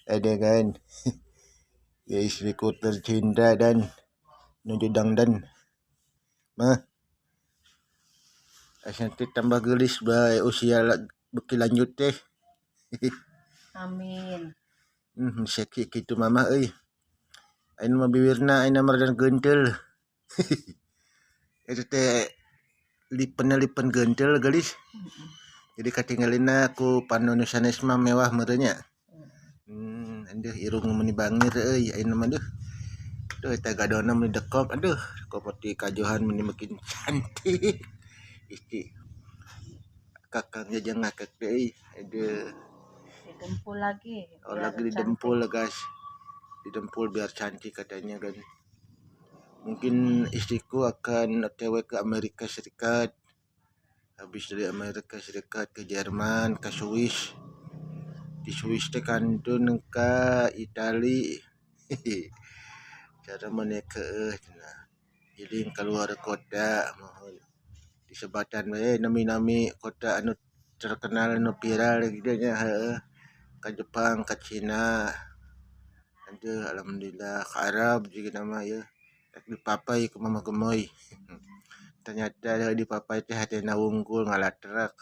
Ada kan. Ya istriku tercinta dan nuju dangdan. Mah. Nanti tambah gelis bae usia beki lanjut teh. Amin. Seksi kitu mama euy. Ayeuna mah bibirna ayeuna mah rada gentel. Eta teh lipenna lipen gentel gelis. Jadi katinggalina ku panu nu sanes mah mewah meureun nya. Aduh irung meuni bangir euy ayeuna mah duh. Duh eta gadona meuni dekok aduh komo ti kajohan meuni makin cantik. Istri kakang jajang ngakak deui aduh. Didempul lagi. Oh, lagi didempul lah guys. Didempul biar cantik katanya kan. Mungkin istriku akan OTW ke Amerika Serikat. Habis dari Amerika Serikat ke Jerman, ke Swiss. Di Swiss teh kantun ke Itali. Cara mana ke cenah. Jadi keluar kota mohon disebatan we nami-nami kota anu terkenal anu viral gitu nya heueuh. Ke Jepang, ke Cina. Aduh alhamdulillah ke Arab juga nama ya. Rek dipapai ku mama gemoy. Ternyata di papai teh hatena wungkul ngalatrak.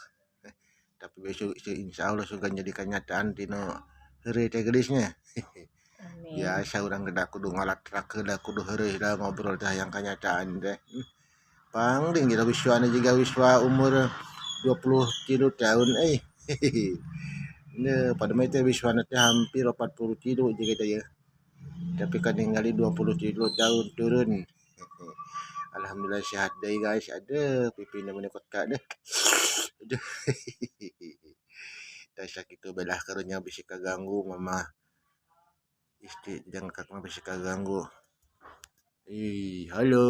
Tapi besok insyaallah sugan jadi kenyataan tinu heureuy teh geulisnya. Amin. Biasa urang geus kudu ngalatrak heula kudu heureuy lah ngobrol teh hayang kenyataan teh. Pangding kita wiswana juga wiswa umur 23 tahun euy. Ne pada mah teh wiswana teh hampir 43 juga teh ya. Tapi kan ningali 23 tahun turun. Alhamdulillah sehat deui guys. Aduh pipina meuni kot ka deh. Aduh. Tah sakitu belah karunya bisi kaganggu mama. Istri jeung kakak bisi kaganggu. Ih, halo.